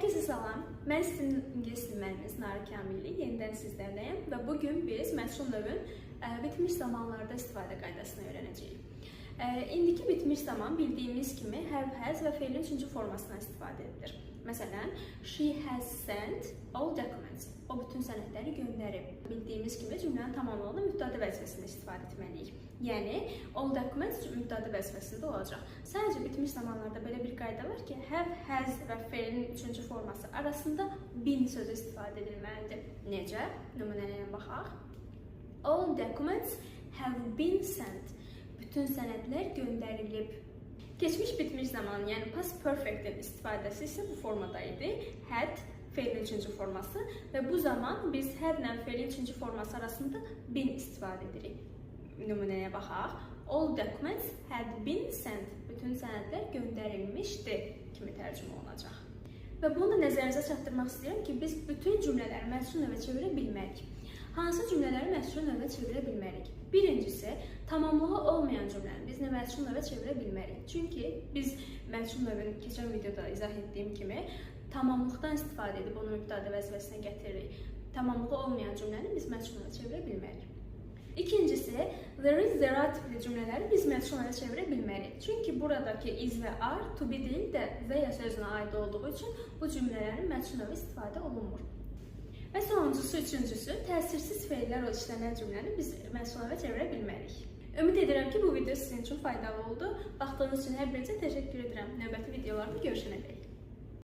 Herkese salam. Mən sizin ingilis dili müəlliminiz Nara Kamilli. Yenidən sizlərləyəm və bu gün biz məchul növün bitmiş zamanlarda istifadə qaydasını öyrənəcəyik. İndiki bitmiş zaman bildiyimiz kimi have, has və feilin üçüncü formasından istifadə edilir. Məsələn, she has sent all documents. O bütün sənədləri göndərib. Bildiyimiz kimi cümlənin tamamlığında mübtəda vəzifəsində istifadə etməliyik. Yəni all documents mübtəda vəzifəsində olacaq. Sadəcə bitmiş zamanlarda belə bir qayda var ki, have, has və feilin üçüncü forması arasında been sözü istifadə edilməlidir. Necə? Nümunələrə baxaq. All documents have been sent. Bütün sənədlər göndərilib. Keçmiş bitmiş zaman, yəni past perfect-in istifadəsi isə bu formada idi. Had feilin üçüncü forması və bu zaman biz had-lə feilin üçüncü forması arasında been istifadə edirik. Nümunəyə baxaq. All documents had been sent. Bütün sənədlər göndərilmişdi kimi tərcümə olunacaq. Və bunu da nəzərinizə çatdırmaq istəyirəm ki, biz bütün cümlələri məchul növə çevirə bilmərik. Hansı cümlələri məchul növə çevirə bilmərik? Birincisi, tamamlığı olmayan cümləni biz nə məchul növə çevirə bilmərik. Çünki biz məchul növün keçən videoda izah etdiyim kimi tamamlıqdan istifadə edib onu mübtəda vəzifəsinə gətiririk. Tamamlığı olmayan cümləni biz məchul növə çevirə bilmərik. İkincisi, there is, there are tipli cümlələri biz məchul növə çevirə bilmərik. Çünki buradakı is və are to be deyil də they sözünə aid olduğu üçün bu cümlələrin məchul növə istifadə olunmur. Və sonuncusu, üçüncüsü, təsirsiz feillər işlənən cümləni biz məchul növə çevirə bilmərik. Ümid edirəm ki, bu video sizin üçün faydalı oldu. Baxdığınız üçün hər birinizə təşəkkür edirəm. Növbəti videolarda görüşənədək.